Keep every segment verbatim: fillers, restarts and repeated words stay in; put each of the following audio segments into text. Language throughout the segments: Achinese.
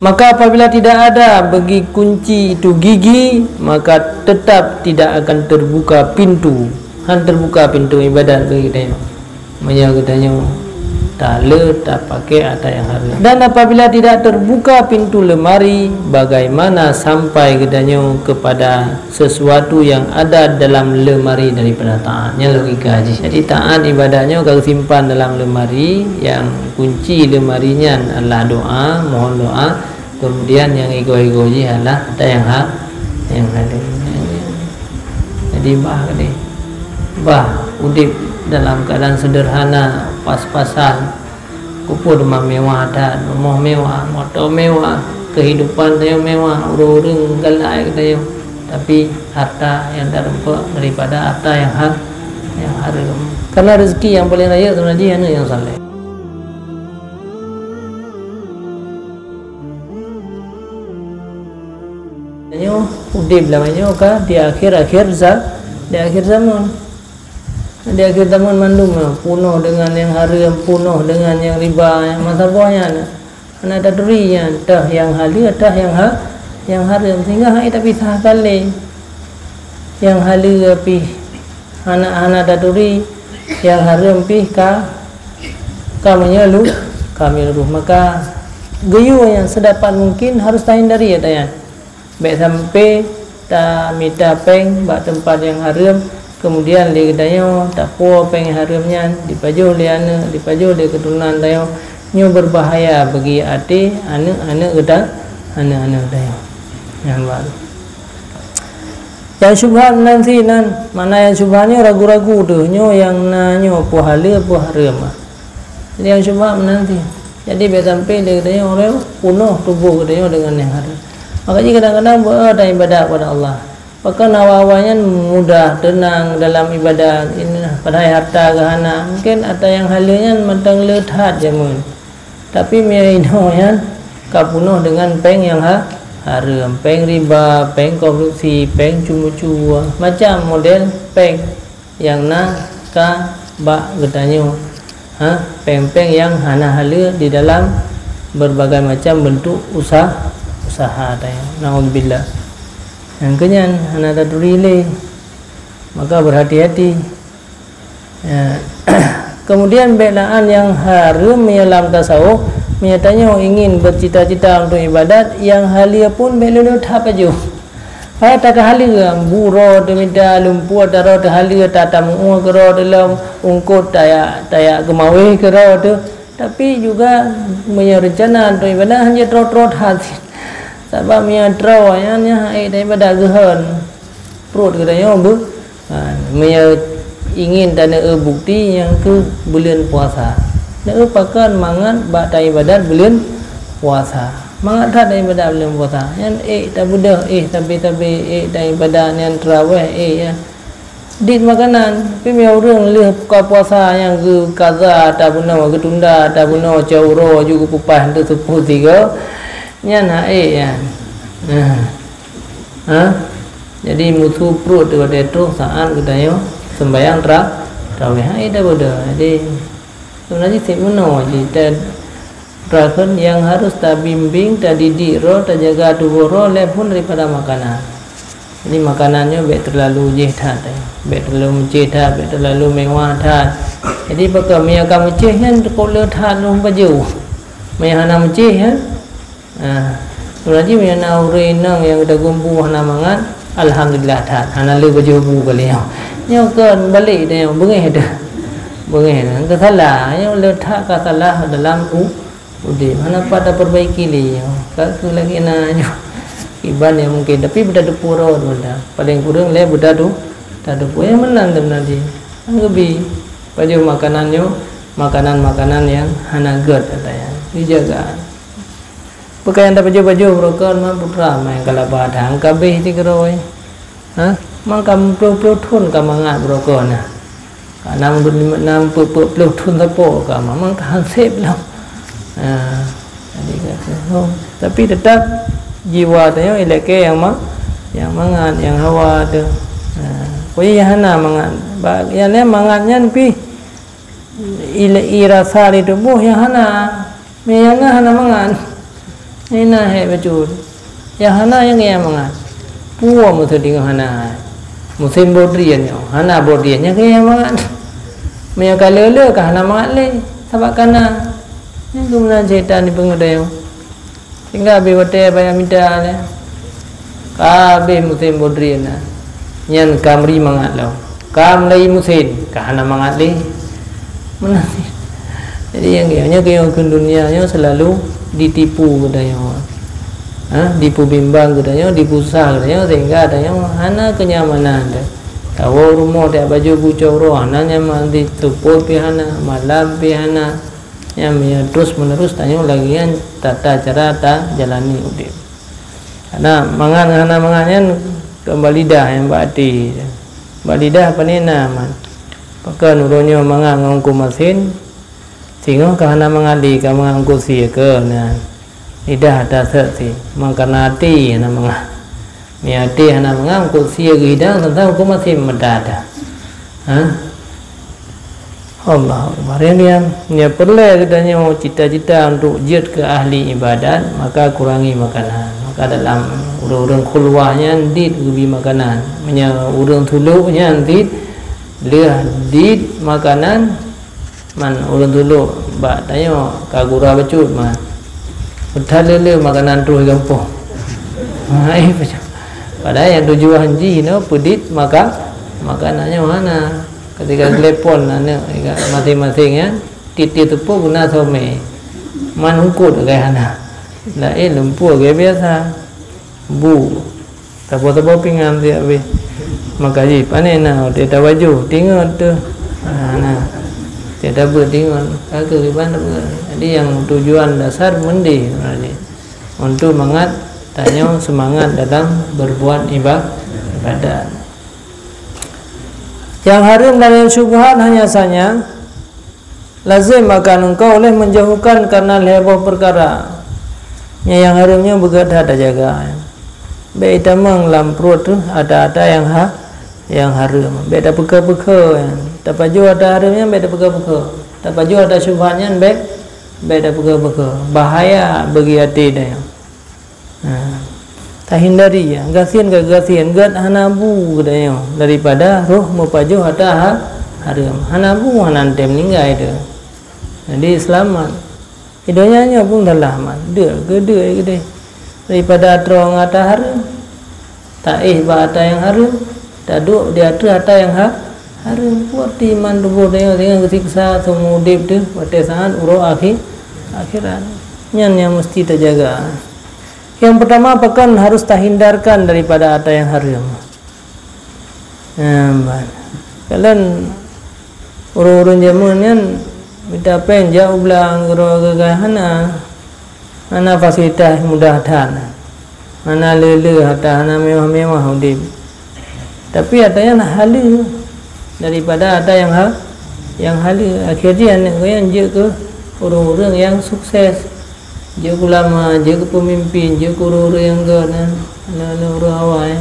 Maka apabila tidak ada bagi kunci itu gigi, maka tetap tidak akan terbuka pintu. Han terbuka pintu ibadat bagi geutanyoe. Meunyoe geutanyoe tak le tapakai ata nyang hareuem. Dan apabila tidak terbuka pintu lemari, bagaimana sampai geutanyoe kepada sesuatu yang ada dalam lemari daripada taat. Nyan logika jih. Jadi, taat ibadat nyoe ka geusimpan dalam lemari, nyang kunci lemari nyan adalah doa, mohon doa. Kemudian, nyang igoe-igoe jih adalah ata nyang ha-, nyang halal. Jadi, bah, jadi, bah, udeb dalam keadaan sederhana, pas-pasan, Keupeue teuma mewah that, rumoh mewah, moto mewah, keuhidupan tanyoe mewah, ureueng-ureueng galak keu tanyoe. Tapi harta nyang tareumpok daripada harta nyang ha-, nyang hareuem. Karena rezeki nyang paleng rayeuk sebenarnya jih aneuk nyang saleh. Tanyoe udeb lam nyoe ka di akhir-akhir za-, di akhir zaman. Di akhir zaman mandum nyan punoh deungon nyang hareuem, punoh deungon nyang riba, nyang meusaboh nyan. Hana taturi nyan, teuh nyang haleue, teuh nyang ha-, nyang hareuem. Sehingga hai tapisah kali. Nyang haleue pih hana, hana taturi, nyang hareuem pih ka, ka meunyeuluh, ka meunyeuluh. Maka geuyue nyan sedapat mungkin harus tahindari ata nyan. Bék sampai tamita péng bak teumpat nyang hareuem, kemudian lé geutanyoe tapuwoe péng nyang hareuem nyan, dipajoh lé aneuk, dipajoh lé keuturonan tanyoe, nyoe berbahaya bagi até aneuk-aneuk geuta-, aneuk-aneuk tanyoe. Nyang baru. Nyang syubhat meunan sit nyan, makna nyang syubhat nyoe ragu-ragu teuh, nyoe nyang na nyoe peue haleue peue hareuem. Nyang syubhat meunan sit. Jadi, bék sampai lé geutanyoe punoh tuboh geutanyoe deungon nyang hareuem. Maka jih kadang-kadang beu-, eh, ata ibadat kepada Allah. Pakon awai-awai nyan mudah, teunang dalam ibadat, ini, padahai harta geuhana. Mungkin ata nyang haleue nyan mantong le that jameun. Tapi meunyoe inoe nyan ka punoh deungon péng nyang ha-, hareuem, péng riba, péng korupsi, péng cucu-cucu, macam model péng nyang na ka bak geutanyoe, ha, péng-péng nyang hana haleue di dalam berbagai macam bentuk usa-, usaha tanyoe. Naudzubillah. Nyang keunyan hana taturi lé. Maka berhati-hati. Ya. Kemudian bék laan nyang hareuem meunyoe lam tasawuf, meunyoe tanyoe ingin bercita-cita untuk ibadat, nyang haleue pun bék lé-lé that pajoh. Hai takah haleue, bu droe teumita lumpur, taroe teuhaleue, ta-, tameu'ue keu droe teulom, ungkot tayak, tayak geumawéh keu droe teuh. Tapi juga meunyoe reuncana droe ibadat hana troe-troe that. Sabab meunyoe troe nyan, nyan hai droe ibadat geuhon. Pruet geutanyoe beu-, ha, meunyoe ingin taneuk bukeuti nyang keu buleuen puasa. Neuk pakon mangat bak taibadat buleuen puasa. Mangat that taibadat buleuen puasa. Nyan ék tabeudôh, éh, sabe-sabe, ék taibadat nyan teurawéh, ék, ya. Dit makanan, tapi meunyoe ureueng lheueh buka puasa nyang geukaza tabunoe, geutunda tabunoe, cot uroe ju geupeupah teuseupuh tiga, nyan hana ék nyan. Nah. Ha? Jadi, musu pruet teuh watée troh saát geutanyoe seumbahyang tra-, teurawéh. Ha, itu beudôh. Jadi, sebenarnya sit meunoe jih, ta-, teurakon nyang harus tabimbing, tadidik droe, tajaga tuboh droe, lé phon daripada makanan. Jadi, makanan nyoe bék teulalu jéh that, eh. Bék teulalu meucéh that, bék teulalu mewah that. Jadi, pakon meunyoe ka meucéh nyan, cukôp le that lôn pajoh. Meunyoe hana meucéh, eh, Ah, meunajih meunyoe na ureueng inong nyang geutanyoe bu hana mangat, alhamdulillah that, hana lé pajoh bu kali nyoe. Nyoe kon balek tanyoe, beungéh teuh. Beungéh teuh. Teusalah, nyoe le that ka salah dalam u-, udeb. Hana pat tapeurbaiki lé nyoe. Ka keuh lagée na nyoe. Kiban nyang mungken, tapi beutateupeue droe teuh. Paleng kureueng lé beutatu-, tateupeue. Nyang meunan teuh meunajih. Nyang geubi, pajoh makanan nyoe, makanan-makanan nyang hana gét ata nyan. Dijaga. Pakon nyang tapajoh-pajoh beurokon man putra, man ka laba dang ka abéh di keurôi. Ha? Man ka meuploh-ploh thon ka mangat beurokon na. Ka nam, nam peuet-peuet ploh thon sapo ka man, man ka han sép lom. Ha. Jadi ka, oh. Tapi teutap jiwa tanyoe ilakée nyang ma-, nyang mangat, nyang hawa teuh. Ha. Pokoknya nyang hana mangat. Ba-, nyang laén mangat nyan pih Ile-, irasa di tuboh nyang hana, nyang na hana mangat. Nina hek bacut. Nyang hana nyang keu mangat. Puwoe meuseudingoh hana hai. Musém bodrien nyoe, hana bodrien nyang keu mangat. Meunyoe ka le-le ka hana mangat lé, sabab ka na. Nyan keuh meunan syaitan jipeungeudayong. Sehingga abéh watée baya mita lé. Ka abéh musém bodrien na. Nyan ka meuri mangat lom. Ka mulai musém, ka hana mangat lé. Meunan. Jadi nyang nyoe keu dunia nyoe selalu ditipu geutanyoe. Ha, dipeubimbang geutanyoe, dipusah geutanyoe sehingga tanyoe hana kenyamanan. Tawoe rumoh tiep baju bucok roh, hana nyaman, seupôt pih hana, malam pih hana. Nyan meunyoe terus menerus tanyoe lagée nyan tata cara tajalani udeb. Karena mangat ngon hana mangat nyan kon bak lidah nyang bak até. Bak lidah pane na man. Pakon uroe nyoe mangat ngon eungkôt masin, singoh ka hana mangat lé ka mangat eungkôt sie keu nyan. Lidah taseuet sie, mangkana até hana mangat. Meunyoe até hana mangat, eungkôt sie geuhidang teuntang eungkôt masin meuda-da. Ha? Allahu Akbar. Nyang nyan, nyang peureulée geutanyoe cita-cita untuk jeuet keu ahli ibadat, maka kurangi makanan. Maka dalam ureuëng-ureuëng khulwah nyan dit geubi makanan. Meunyoe ureuëng tulok nyan dit, lheueh dit makanan, man ureuëng tulok bak tanyoe ka gura bacut man. Utalele makanan troh gampông. Hai, padahai nyang tujuan jih nyoe peudit maka makanan nyoe hana. Ketika gelepon aneuk masing-masing nyan, tiep-tiep teupeu guna somé. Man eungkôt gaya hana. Laén lumpur gaya biasa. Bu. Saboh-saboh pingan siat habéh. Maka jih pané na watée tawajoh, tingot teuh. Ha, na. Watée tabeuet tingot, ka keuh iban tabeuet. Jadi nyang tujuan dasar meundeh sebenarnya. Untuk mangat tanyoe seumangat dalam berbuat iba-, ibadat. Nyang hareuem dan nyang syubhat hanya sanya, lazem akan engkau oleh menjauhkan karena lhée boh peukara. Nyan nyang hareuem nyoe beugét that tajaga. Bék itamong lam pruet teuh ata-ata nyang ha-, nyang hareuem. Bék tapeukeu-peukeu nyan. Tapajoh ata hareuem nyan bék tapeukeu-peukeu. Tapajoh ata syubhat nyan bék, bék tapeukeu-peukeu. Bahaya bagi até tanyoe. Ha. Tahindari, ya. Gasien ka gasien, gét hana bu geutanyoe daripada roh meupajoh ata ha-, hareuem. Hana bu, hana teuntée meuninggai teuh. Jadi, seulamat. Di donya nyoe pun salah mat. Deuk keu deuk keudeh. Daripada troh ngon ata hareuem. Taéh bak ata nyang hareuem. Taduek di ateueh ata nyang ha-, hareuem. Peuet iman tuboh tanyoe singoh geusiksa seumeu udeb teuh watée saát uroe akhé-, akhirat. Nyan nyang meusti tajaga. Nyang peutama, pakon harôh tahindarkan daripada ata nyang hareuem. Nyan ban. Kalon ureuëng-ureuëng jameun nyan mita péng jak u blang keudroe geugaih hana. Hana fasilitas mudah that. Hana le-le that, hana mewah-mewah udeb. Tapi ata nyan haleue daripada ata nyang ha-, nyang haleue. Akhé jih aneuëk geuh nyan jeuet keu ureuëng-ureuëng nyang sukses. Jeuet keu ulama, jeuet keu peumimpin, jeuet keu ureuëng-ureuëng nyang gét nyan, aneuëk-aneuëk ureuëng awai.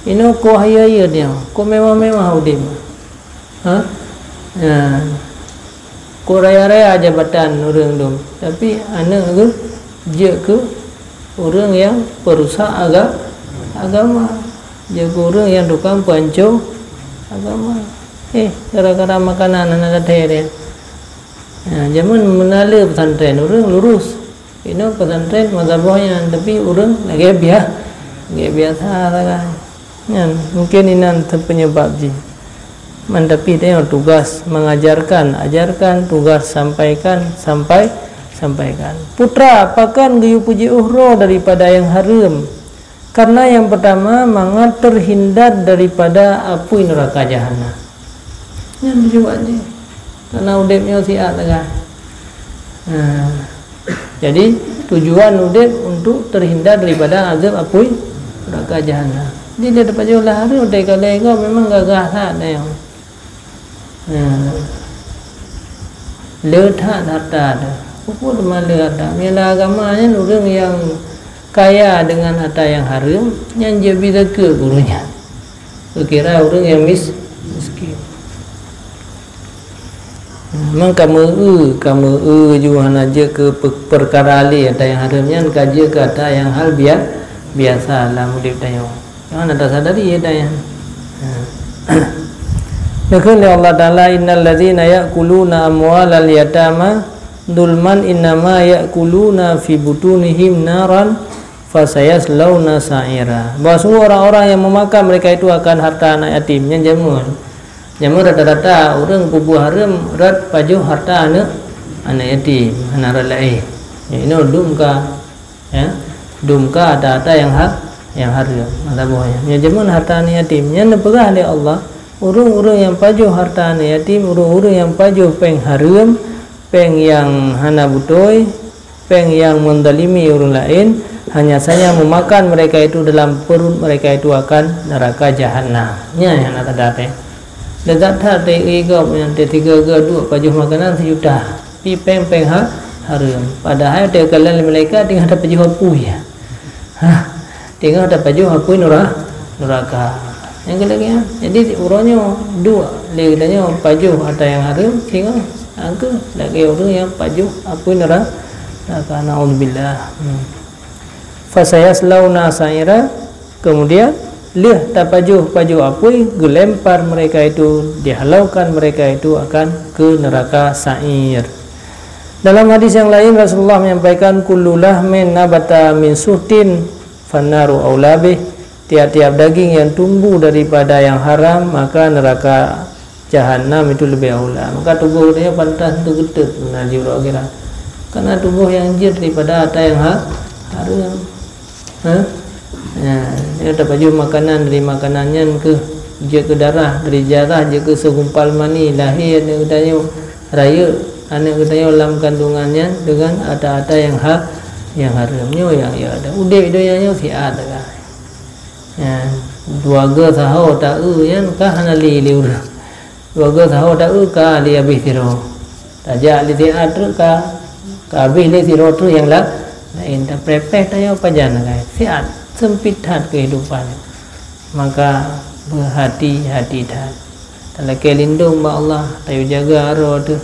Inoe kok hayeue-hayeue nyoe, kok mewah-mewah udeb. Ha? Nyan. Kok raya-raya jabatan ureuëng dum, tapi aneuëk geuh jeuet keu ureuëng nyang peurusak aga-, agama. Jeuet keu ureuëng nyang tukang peuhanco agama. Eh, gara-gara makanan hana gata teurimong. Nyan, jameun meunan le pesantren, ureuëng lurus. Inoe pesantren masa boh nyan, tapi ureuëng lagée bia-, lagée biasa sagai. Nyan, mungkin inan penyebab jih. Man, tapi tanyoe tugas mengajarkan, ajarkan, tugas sampaikan, sampai, sampaikan. Putra, pakon geuyue peujiôh droe daripada nyang hareuem? Karena nyang peutama, mangat teuhindar daripada apui neuraka jahanam. Nyan tujuan jih. Karena udeb nyoe siat sagai. Nah, jadi tujuan udeb untuk teuhindar daripada azab apui neuraka jahanam. Jadi lé tapajoh lam hareuem, teuka lé gob memang gagah that nyoe. Nah, le that harta teuh. Peue teuma le harta? Meunyoe lam agama nyan ureuëng nyang kaya deungon harta nyang hareuem, nyan jeuet bi zakeuet keu ureuëng nyan. Geukira ureuëng nyang mis-, miskin. Memang ka meu-eu, ka meu-eu ju hana jeuet keu pe-, peukara lé ata nyang hareuem nyan, ka jeuet keu ata nyang hal bia-, biasa lam udeb tanyoe. Nyan hana tasadari ata nyan. Ha. Neukheun lé Allah Taala, "Innal ladzina ya'kuluna amwalal yatama zulman innama ya'kuluna fi butunihim naran fasayaslauna sa'ira." Bahwa sungguh orang-orang yang memakan mereka itu akan harta anak yatim. Nyan jameun. Jameun rata-rata ureuëng peubuet hareuem rot pajoh harta aneuëk, aneuëk yatim, hana rot laén. Nyoe inoe dum ka, ya, dum ka ata-ata nyang ha-, nyang hareuem. Mata boh nyan. Nyoe jameun harta aneuëk yatim. Nyan neupeugah lé Allah, ureuëng-ureuëng nyang pajoh harta aneuëk yatim, ureuëng-ureuëng nyang pajoh péng hareuem, péng nyang hana beutôi, péng nyang mendalimi ureuëng laén, hanya saja memakan mereka itu dalam perut mereka itu akan neraka jahanam. Nyan nyang na tada teuh. Lezat that teuh ié gob nyan teuh tiga-tiga duek pajoh makanan sejuta. Pi péng-péng ha-, hareuem. Padahai teukalon lé malaikat tinggai tapajoh apui. Ha, tinggai tapajoh apui nura-, nuraka. Nyang keu lagée nyan. Jadi, uroe nyoe dua lé geutanyoe pajoh ata nyang hareuem, singoh angkeu lagée ureuëng nyang pajoh apui nura-, nuraka. Naudzubillah. Hmm. Fasayaslauna sa'ira, kemudian lheueh tapajoh-pajoh apui, geulempar mereka itu, dihalaukan mereka itu akan ke neraka Sa'ir. Dalam hadis yang lain, Rasulullah menyampaikan, "Kullu lahmin nabata min suhtin, fannaru aula bih." Tiap-tiap daging yang tumbuh daripada yang haram, maka neraka jahanam itu lebih aula. Maka tuboh geutanyoe pantas untuk geutot na di uroe akhirat. Karena tuboh nyang jeuet daripada ata nyang ha-, hareuem. Ha? Ya, nyoe tapajoh makanan dari makanan nyan keuh jeuet keu darah, dari darah jeuet keu segumpal mani, lahé aneuëk geutanyoe, rayeuk aneuëk geutanyoe lam kandungan nyan dengan ata-ata nyang ha-, nyang hareuem. Nyoe nyang ya ada. Udeb donya nyoe siat ka. Ya, dua go saho ta-eu nyan ka hana lé lé ureuëng. Dua go saho ta-eu ka lé abéh sidroe. Tajak lé siat treuk ka, ka abéh lé sidroe treuk nyang la-, laén. Tapreh-preh tanyoe pajan kai. Siat, sempit that kehidupan. Maka, beuhati-hati that. Talakée lindong bak Allah, tayue jaga aroe teuh.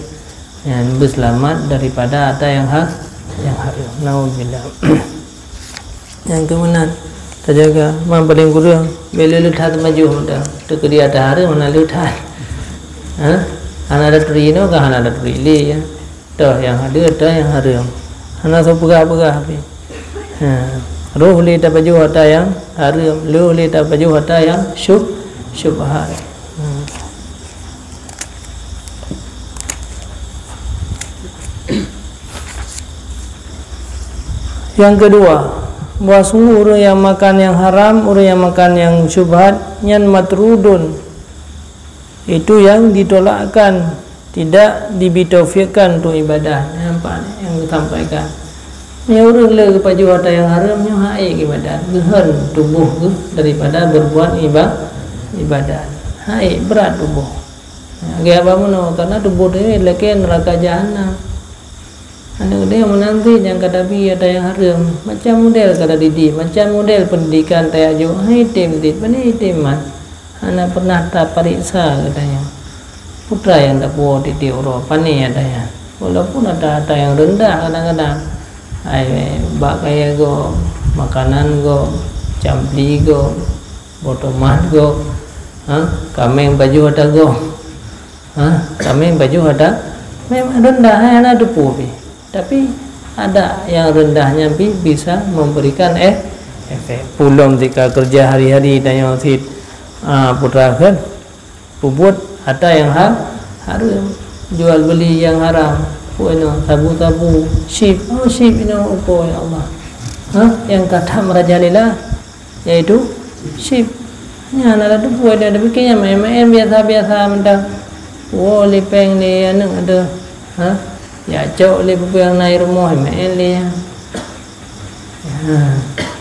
Nyan beuseulamat daripada ata nyang ha-, nyang hareuem. Naudzubillah. Nyang keu meunan tajaga, man paleng kureueng, bèk lé-lé that teumajoh mantong. Teukeudi ata hareuem hana lé that. Ha? Hana taturi inoe ka hana taturi lé, ya. Toh nyang haleue, toh nyang hareuem. Hana soe peugah-peugah pih. Ha. Roh lé tapajoh ata nyang hareuem, lheueh lé tapajoh ata nyang syub-, syubhat. Hmm. Nyang keudua, bahwa sungguh ureuëng nyang makan nyang haram, ureuëng nyang makan nyang syubhat, nyan matrudun. Itu yang ditolakkan, tidak diberi taufikkan untuk ibadah. Nampak nyang disampaikan. Nyang ureuëng le geupajoh ata nyang hareuem nyoe hana ék ibadat. Geuhon tuboh geuh daripada berbuat iba-, ibadat. Hana ék, brat tuboh. Lagée haba meunoe, karena tuboh teuh lakée neuraka jahanam. Aneuëk deuh meunan cit nyang ka tabi ata nyang hareuem. Macam model ka tadidik, macam model pendidikan tajak jok, hai tem cit, pane item mat. Hana pernah tapareksa geutanyoe. Peue treuk nyang tapuwoe tieb-tieb uroe, pane ata nyan. Walaupun ata-ata nyang reundah kadang-kadang. Hai, bak kayée gob, makanan gob, campli gob, boh tomat gob, ha, kaméng pajoh ata gob. Ha, kaméng pajoh ata, memang reundah, hai hana teupeue pih. Tapi, adak nyang reundah nyan pih bisa memberikan e-, efek. Peue lom tika keureuja hari-hari tanyoe cit, a, putra kheun, peubuet ata nyang ha-, hareuem, jual beuli nyang haram, peue inoe, sabu-sabu, chip, oh, chip inoe, upo, ya Allah. Ha, nyang ka that merajalela. Yaitu chip. Nyan hana teupeue, dak tapike nyan maén-maén biasa-biasa mantong. Woe lé péng lé aneuëk teuh. Ha? Jicok lé peue-peue nyang na i rumoh, maén lé nyan. Ha.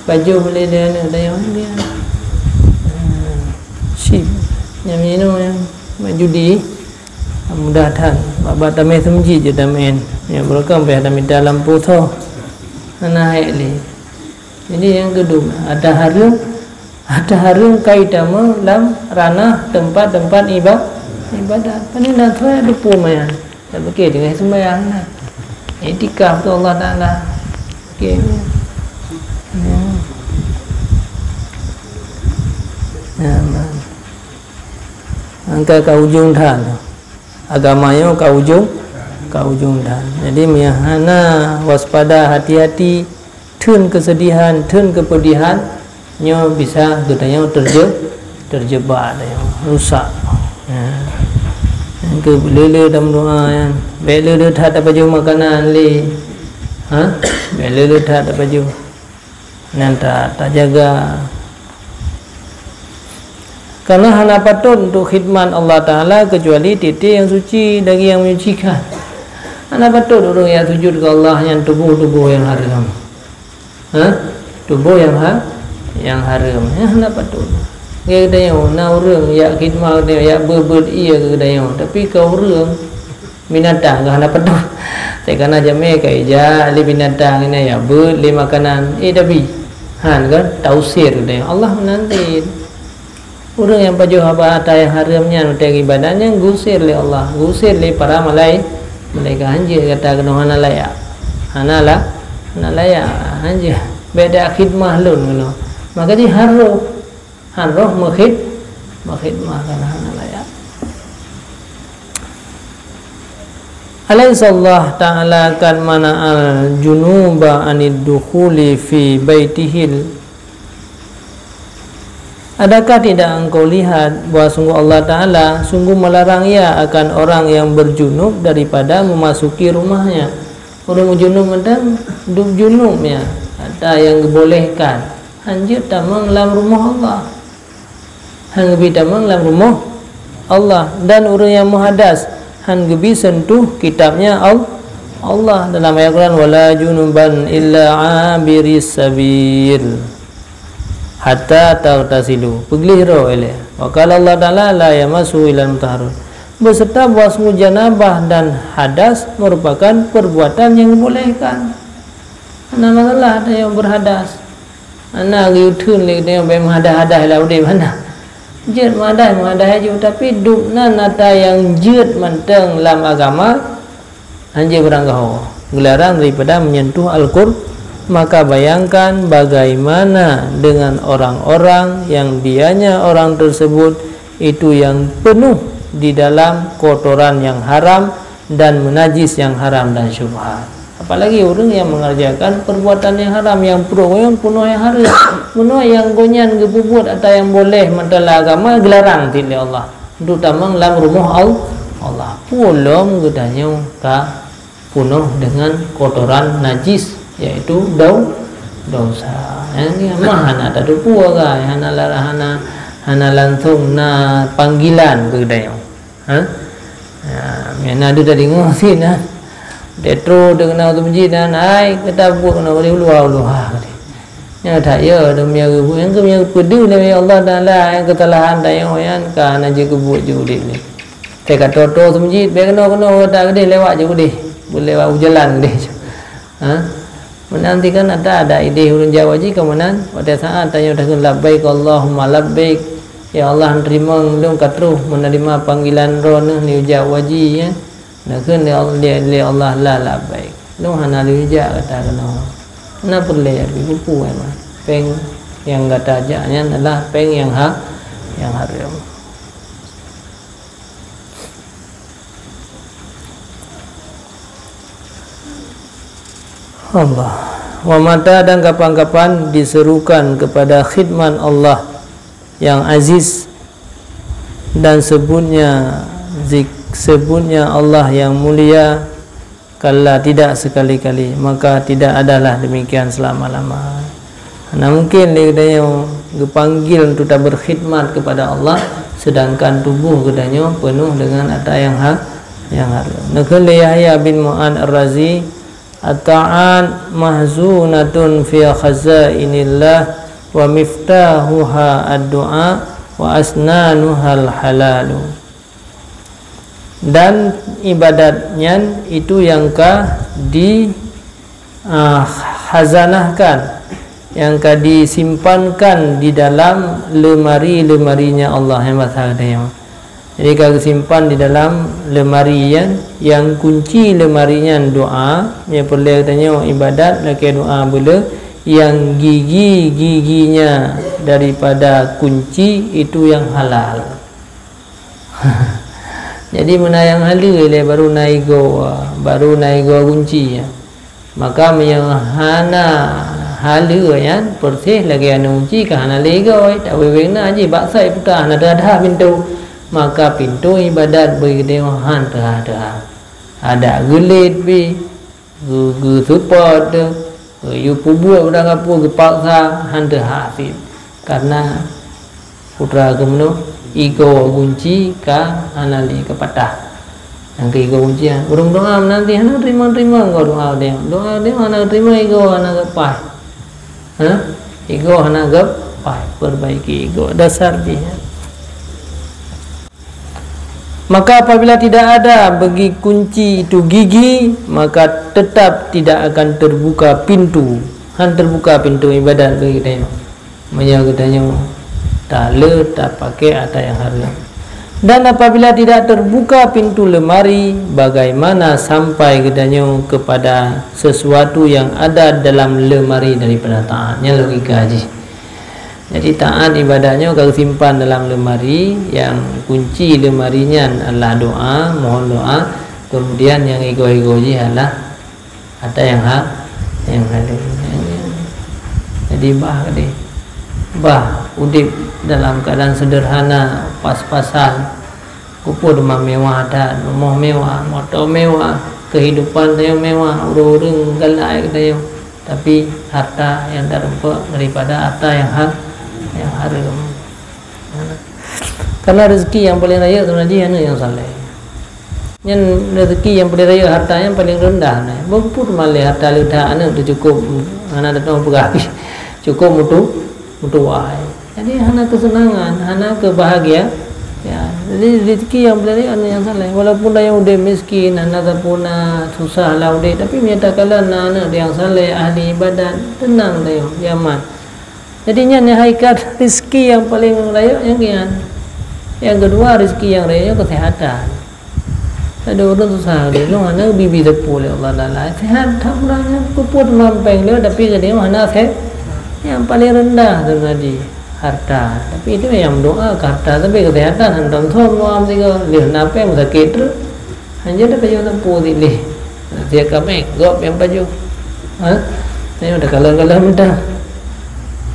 Pajoh lé, lé aneuëk teuh, maén lé nyan. Ha. Chip. Nyang minum nyan, main judi. Mudah that. Bak-bak tamé seumeujid jeuet tamaén. Nyan beureukan payah tamita lam poso. Hana hék lé. Jadi nyang keudua, ata hareuem, ata hareuem ka itamong lam ranah teumpat-teumpat iba-, ibadat. Pane na soe teupeue meunan. Tapike teungoh seumbahyang na. Iktikaf keu Allah Taala. Oke. Ya. Ya, man. Angka ka ujong that. Agama nyoe ka ujong, ka ujong that. Jadi, meuhana waspada, hati-hati, theun keusedihan, theun keupeudihan, nyoe bisa geutanyoe teuje-, teujeuba tanyoe, rusak. Ya. Nyang keu le-le tameudoa nyan, bèk le-le that tapajoh makanan lé. Ha? Bèk le-le that tapajoh. Nyan ta-, tajaga. Karena hana patot untuk khidmat Allah Taala kecuali tiep-tiep nyang suci, daging nyang menyucikan. Hana patot ureuëng nyang sujud keu Allah nyan tuboh-tuboh nyang hareuem. Ha? Tuboh nyang ha-, nyang hareuem. Nyan hana patot. Geutanyoe, na ureuëng jak khidmat geutanyoe, jak beuet-beuet ié keu geutanyoe, tapi ka ureuëng binatang ka hana patot. Teukana jamé ka ija lé binatang, ina ya beuet lé makanan. Eh, tapi han kan, tausir geutanyoe. Allah meunanti. Ureuëng nyang pajoh haba ata nyang hareuem nyan watée ibadat nyan geusir lé Allah, geusir lé para malai-, malaikat, hanjeuet gata keunoe, hana layak. Hana la-, hana layak, hanjeuet. Beda khidmah lôn keunoe. Maka jih harôh, harôh meukhid-, meukhidmah, karena hana layak. Alaysa Allah Ta'ala qad mana'al junuba anid dukhuli fi baitihil Adakah tidak engkau lihat bahwa sungguh Allah Ta'ala sungguh melarang ia akan orang yang berjunub daripada memasuki rumahnya? Ureuëng meujunub mantong dub junub nyan, ata nyang geubolehkan, hanjeuet tamong lam rumoh Allah. Han geubi tamong lam rumoh Allah, dan ureuëng nyang meuhadas han geubi sentuh kitabnya Al-, Allah dalam ayat Quran, "Wala junuban illa abiris sabil." Hatta taghtasilu, peugleh droe ilée. Wa qala Allah Ta'ala, "La yamassuhu illal mutahharun." Beserta bahwa sungguh janabah dan hadas merupakan perbuatan yang dibolehkan. Hana masalah tanyoe berhadas. Hana geuyue theun lé tanyoe bèk meuhadas-hadas lam udeb, hana. Jeuet meuhadas, meuhadas aju, tapi dub nan ata nyang jeuet mantong lam agama, hanjeuet beuranggaho, geularang daripada menyentuh Al-Qur-, maka bayangkan bagaimana dengan orang-orang yang dianya orang tersebut itu yang penuh di dalam kotoran yang haram dan menajis yang haram dan syubhat. Apalagi ureuëng yang mengerjakan perbuatan yang haram, yang pruet gobnyan peunoh nyang hareuem, peunoh nyang gobnyan geupeubuet ata nyang boleh mantong lam agama geularang cit lé Allah. Untuk tamong lam rumoh Al-, Allah. Peue lom geutanyoe ka peunoh dengan kotoran najis, yaitu dau-, dosa. Nyang nyan mah hana tateupeue, kan? Hana la-, hana, hana langsung na panggilan keu geutanyoe. Ha? Ya, meunan deuh tadeungoe sinan. Detro teukeunong teuh meuji nan, hai, gata buet keunoe bak uluwa-uluwa. Nyan that ya, demi nyang geupeu-, nyang geupeu-, nyang geupeudeue lé Allah Taala, nyang keusalahan tanyoe nyan ka hana jeuet keubuet jeuet udeb lé. Teuka toto teuh meuji, bèk keunoe-keunoe gata keudeh lewat jeuet udeb. Beulewat u jalan keudeh. Ha? Meunan ti kan ata, ata ideh ureuëng Jawa jih ka meunan, watée saát tanyoe takheun, "Labbaik Allahumma labbaik." Ya Allah, teurimong lôn ka troh meuneurimong panggilan Droeneuh, neujak u haji, ya. Neukheun lé Al-, lé, lé Allah, "La labbaik." Lôn hana lôn jak gata keunoe. Hana peureulée, tapi peue-peue mah. Péng nyang gata jak nyan adalah péng nyang ha-, nyang hareuem. Allah. Wa mata, dan kapan-kapan diserukan kepada khidmat Allah yang aziz dan sebutnya zik-, sebutnya Allah yang mulia, kalla, tidak sekali-kali, maka tidak adalah demikian selama-lama. Hana mungkin lé geutanyoe geupanggil untuk taberkhidmat kepada Allah, sedangkan tuboh geutanyoe peunoh deungon ata nyang ha-, nyang hareuem. Neukheun lé Yahya bin Mu'adz Ar-Razi, "At-ta'at mahzunatun fi khazainillah wa miftahuha ad-du'a wa asnanuhal halalu." Dan ibadat nyan itu nyang ka di, ah, khazanahkan, nyang ka disimpankan di dalam leumari-leumarinya Allah, nyang bahasa geutanyoe. Jadi ka geusimpan di dalam lemari nyan, nyang kunci lemari nyan doa, nyang peureulée tanyoe ibadat lakée doa beuleu, nyang gigi-giginya daripada kunci itu yang halal. Jadi meunan nyang haleue lé baru na igoe, baru na igoe kunci. Maka meunyoe hana haleue nyan, persis lagée aneuk kunci ka hana lé igoe, tawéweng na jih bak sot puta hana teuhah-hah pintoe, maka pintoe ibadat bagi geutanyoe han teuhah-teuhah. Adak geulet pih, geu-, geuseupôt teuh, geuyue peubuet barang gapeue geupaksa han teuhah cit. Karena putra keumeunyoe igoe gunci ka hana lé ka patah. Nyang keu igoe gunci nyan ureuëng doa meunanti hana terima-terima igoe doa dia. Doa dia hana terima igoe hana geupaih. Ha? Igoe hana geupaih, perbaiki igoe dasar jih. Maka apabila tidak ada bagi kunci itu gigi, maka tetap tidak akan terbuka pintu. Han terbuka pintu ibadat bagi geutanyoe. Meunyoe geutanyoe tak le tapakai ata nyang haram. Dan apabila tidak terbuka pintu lemari, bagaimana sampai geutanyoe kepada sesuatu yang ada dalam lemari daripada taat? Nyan logika jih. Jadi taat ibadat nyoe ka geusimpan dalam lemari, nyang kunci lemari nyan adalah doa, mohon doa, kemudian nyang igoe-igoe jih adalah ata nyang ha, nyang haleue. Jadi bah deh. Bah udeb dalam keadaan sederhana, pas-pasan. Keupeue teuma mewah that, rumoh mewah, moto mewah, kehidupan tanyoe mewah, ureuëng-ureuëng galak geutanyoe. Tapi harta nyang tareumpok daripada harta nyang ha, nyang hareuem. Karena rezeki nyang paleng rayeuk sebenarnya jih aneuk nyang saleh. Nyan rezeki nyang paleng rayeuk, harta nyang paleng reundah nyan. Beuput malée harta leuta aneuk teuh cukôp hana teungoh peugah. Cukôp mutu-, mutuwah. Jadi hana keuseunangan, hana keubahagia. Ya, jadi rezeki nyang paleng rayeuk aneuk nyang saleh. Walaupun tanyoe udeb miskin, hana sapeue na, susah lah udeb, tapi meunyo takalon na aneuk nyang saleh, ahli ibadat, teunang tanyoe, nyaman. Jadi nyan nyang hakikat rezeki nyang paleng rayeuk nyang nyan. Nyang keudua rezeki nyang rayeuk nyoe keusehatan. Ada ureuëng susah lé nyoe hana bibi teupeu lé Allah Taala. Sehat that ureuëng nyan keupeue teuma péng lé tapi geutanyoe hana sehat. Nyang paleng reundah tu tadi harta. Tapi itu nyang doa ke harta tapi keusehatan hantom som doa meusigoe lé na péng sakét terus. Hanjeuet tapajoh sapeue sit lé. Siap kaméng, gob nyang pajoh. Ha? Nyoe takalon-kalon mantong.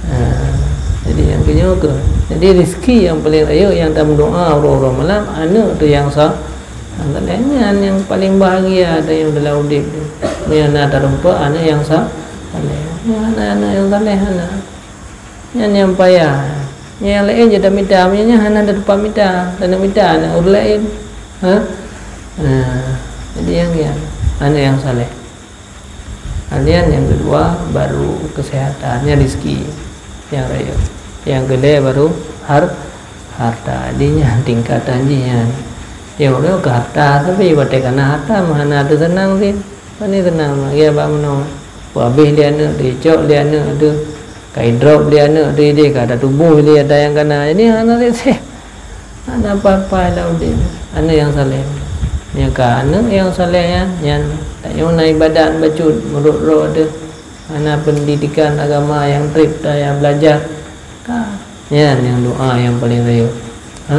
Ha. Jadi nyang keunyoe keuh. Jadi rezeki nyang paleng rayeuk nyang tameudoa uroe-uroe malam, aneuk teuh nyang sa-, nyang saleh nyan nyang paleng bahagia tanyoe dalam udeb tu. Meunyo na tareumpok aneuk nyang sa-, saleh. Nyan aneuk-aneuk nyang saleh hana. Nyan nyang payah. Nyang laén jeuet tamita, meunyo nyan hana tatupat mita, taneuk mita aneuk ureuëng laén. Ha? Nah, jadi nyang nyan aneuk nyang saleh. Kemudian nyang keudua baru keusehatan, nyan rezeki nyang rayeuk. Nyang keulhèe baru har-, harta. Jadi nyan tingkatan jih nyan. Nyang ureuëng keu harta, tapi watèe ka na harta meuhana teuseunang sit. Pane seunang lagèe bak meunoe. Peuhabéh lé aneuk teuh, icok lé aneuk teuh, ka idrop lé aneuk teuh idéh, ka tatuboh lé ata nyang ka na. Jadi hana sép-sép. Hana apa-apa lam udép. Aneuk nyang saleh. Nyang ka aneuk nyang saleh nyan, nyan tanyoe na ibadat bacut meurot-rot teuh. Hana pendidikan agama nyang trép taya beulajar. Ka. Nyan nyang doa nyang paleng rayeuk. Ha?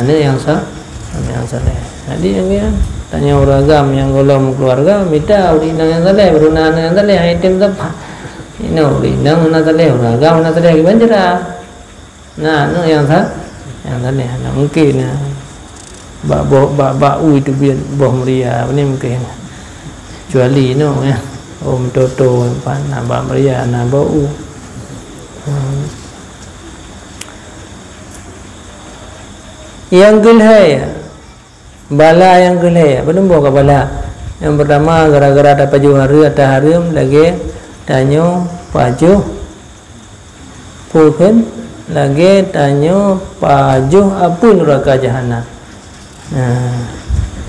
Aneuk nyang sa-, aneuk nyang saleh. Jadi nyang nyan, tanyoe ureueng agam nyang gohlom keuluwarga mita ureueng inong nyang saleh, baru na aneuk nyang saleh, hai tem teuma. Inoe ureueng inong hana saleh, ureueng agam hana saleh, kiban cara. Na aneuk nyang sa-, nyang saleh, hana mungken na. Bak boh, bak, bak u itu biet boh meuria, apa ni mungken. Kecuali inoe ya. Oh, meutoto, pan, na bak meuria, na bak u. Hmm. Nyang keulhèe, bala nyang keulhèe, padum boh ka bala. Nyang peurtama, gara-gara tapajoh hareuem, ata hareuem, lagèe tanyoe pajoh, peue kheun, lagèe tanyoe pajoh apui nuraka jahanam. Nah.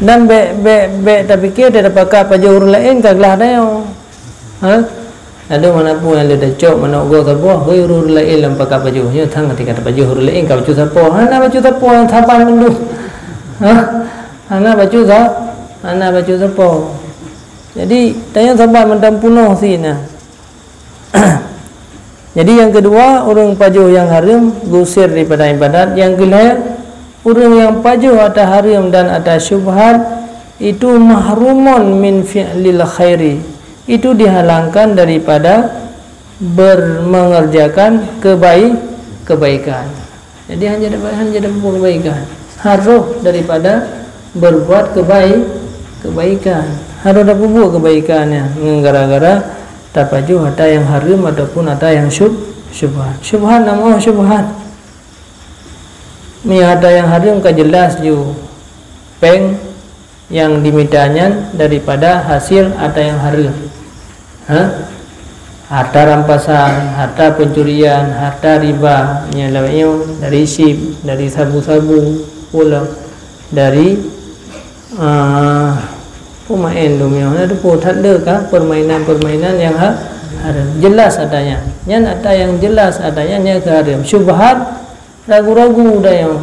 Dan bèk, bèk, bèk tapike, tapakat pajoh ureueng laén ka glah tanyoe. Ha? Adoe, mana pun nyang lheueh tacok manok goe saboh, hôi ureueng laén lam pakat pajoh. Nyoe thang tika tapajoh ureueng laén ka bacut sapo. Hana bacut sapo, saban mandum. Hah? Hana bacut sa-, hana bacut sapo. Jadi, tanyoe saban mantong peunoh sinoe. Jadi, nyang keudua, ureuëng pajoh nyang hareuem geuusir daripada ibadat. Nyang keulhée, ureuëng nyang pajoh ata hareuem dan ata syubhat, itu mahrumun min fi'lil khairi. Itu dihalangkan daripada ber-, mengerjakan kebai-, kebaikan. Jadi, hana jadi, hana jadi peubuet kebaikan. Harôh daripada berbuat kebai-, kebaikan. Harôh tapeubuet kebaikan nyan ngon gara-gara tapajoh ata nyang hareuem ataupun ata nyang syub-, syubhat. Syubhat, na meu'ah syubhat? Meunyoe ata nyang hareuem ka jeulaih ju péng nyang dimita nyan daripada hasil ata nyang hareuem. Ha? Harta rampasan, harta pencurian, harta riba, nyang lawét nyoe dari chip, dari sabu-sabu, pulang dari, ah, pemain dunia. Nah, tu pun tak ada kah permainan-permainan yang ha-, hareuem. Jeulaih ata nyan. Nyan ata nyang jeulaih ata nyan, nyan keuh hareuem. Syubhat, ragu-ragu dah nyoe.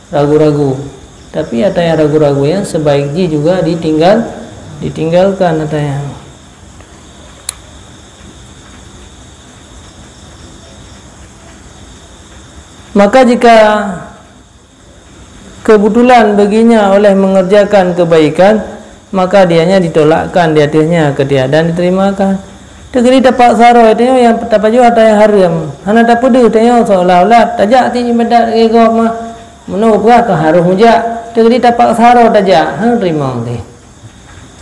Ragu-ragu. Tapi ata nyang ragu-ragu nyan sebaik jih juga ditinggal, ditinggalkan ata nyan. Maka jika kebetulan baginya oleh mengerjakan kebaikan, maka dianya ditolakkan di ateueh nyan keutiadaan diterimakan. Teukeudi tapaksa droe tanyoe nyang tapajoh ata nyang hareuem, hana tapeudeuh tanyoe seolah-olah tajak ti ibadat lagée gob mah. Meunoe peugah ka harôh mujak, teukeudi tapaksa droe tajak, hana teurimong teuh.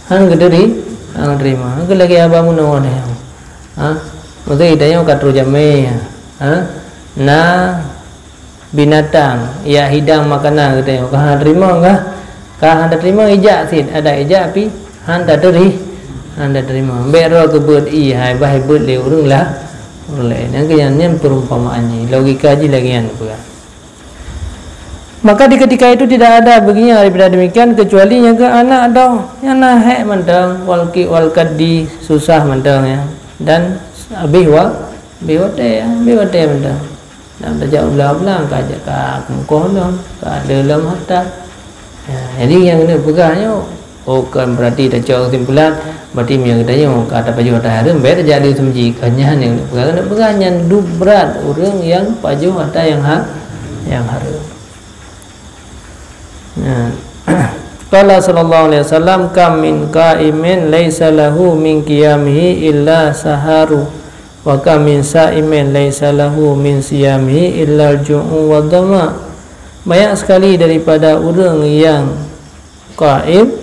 Hana geuteurimong, hana teurimong. Hana lagée haba meunoe nyoe. Ha? Maksud tanyoe ka troh jamé. Ha? Na binatang, ya hidang makanan geutanyoe, ka hana teurimong kah? Ka hana teurimong, ijak cit, adak ijak pi hana teurimong, hana teurimong. Bék droe keubeut ié, hai bah beuet lé ureuëng lah, ureuëng laén. Nyang keu nyan, nyan perumpamaan jih, logika jih lagée nyan peugah. Maka di ketika itu tidak ada baginya daripada demikian kecuali nyang keu anak droe, nyang na hék mantong, wal ki-, wal kaddi, susah mantong ya. Dan habéh wa-, habéh watée, habéh watée mantong. Dan tajak u blang-blang ka jak ka keumeukoh lom, ka ada lom harta. Ya, jadi nyang keuneuk peugah nyoe, oh, kon berarti tacok kesimpulan, berarti meunyoe geutanyoe ka tapajoh ata hareuem, bék tajak di seumeujik. Kon nyan nyang keuneuk peugah, keuneuk peugah nyan duek brat ureuëng nyang pajoh ata nyang ha-, nyang hareuem. Ya. Qala sallallahu alaihi wasallam, "Kam min qaimin laisa lahu min qiyamihi illa saharu." Wa kam min saimin laisa lahu min siyamihi illal ju'u wa dhama. Banyak sekali daripada ureuëng yang qaim,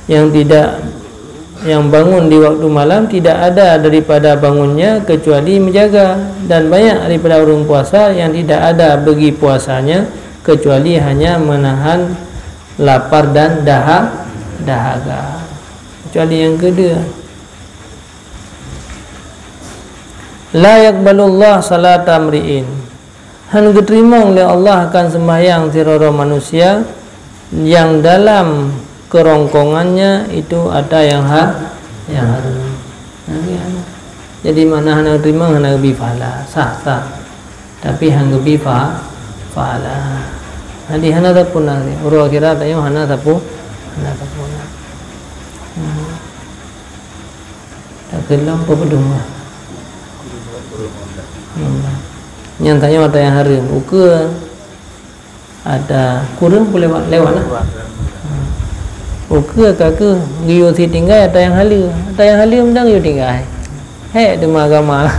yang tidak, yang bangun di waktu malam, tidak ada daripada bangunnya kecuali menjaga, dan banyak daripada ureuëng puasa yang tidak ada bagi puasanya kecuali hanya menahan lapar dan daha-, dahaga. Kecuali yang kedua. La yaqbalullah salata mri'in. Han geuteurimong lé Allah akan seumbahyang sidroe-droe manusia nyang dalam keurongkongannya itu ata nyang ha-, nyang hareuem. Nah, ya. Jadi, makna hana geuteurimong, hana geubri pahala. Sah, sah. Tapi han geubri pa-, pahala. Jadi, hana sapeue na. Uroe akhirat tanyoe hana sapeue, hana sapeue na. Hmm. Takheun lom peue peudong lah. Hmm. Nyang tanyoe ata nyang hareuem, ukeue ata kureueng peulewa-, lewat lah. Hmm. Ukeue ka keuh geuyue sit tinggai ata nyang haleue. Ata nyang haleue mantong geuyue tinggai. Hék teuma agama.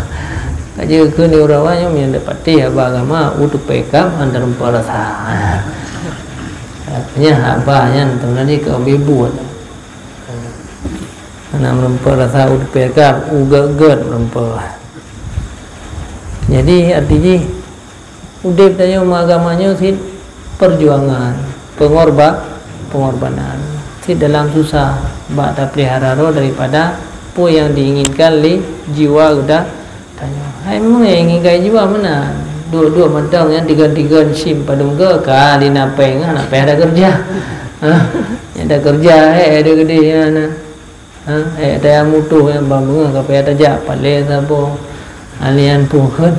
Ka jeuet kheun di ureueng awak nyoe, meunyoe patéh haba agama, u teupée kab, han tarumpok rasa. Nyan haba nyan teuma di keu beubuet. Hana meurumpok rasa u teupée kab, u gét-gét meurumpok. Jadi, arti jih, udeb tanyoe meuagama nyoe cit perjuangan, pengorba-, pengorbanan. Cit dalam susah, bak tapeulihara droe daripada peue nyang diinginkan lé jiwa geuda-, tanyoe. Hai, meunyoe inginkan jiwa meunan, duek-duek mantong nyan tigon-tigon sim padum goe ka di napéng, napéng ada keureuja. Ha, ada keureuja, hai, ada keudeh nyan. Ha, hai, ada nyang mutoh nyang ba beungoh ka payah tajak, paleng saboh. Alian pukon.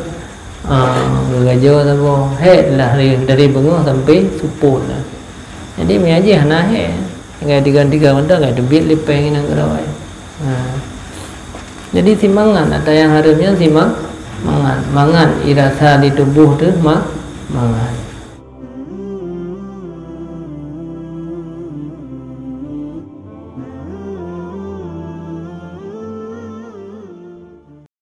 Ah, geugajoe saboh. Hék lah dari, dari beungoh sampai supon lah. Jadi, meunyo jih hana hék. Tinggai tiga-tiga mantong, ka teubiet lipéng ngon keudroe. Ha. Jadi, simangat, ata nyang hareuem nyan sima-, mangat. Mangat irasa di tuboh teuh ma-, mangat.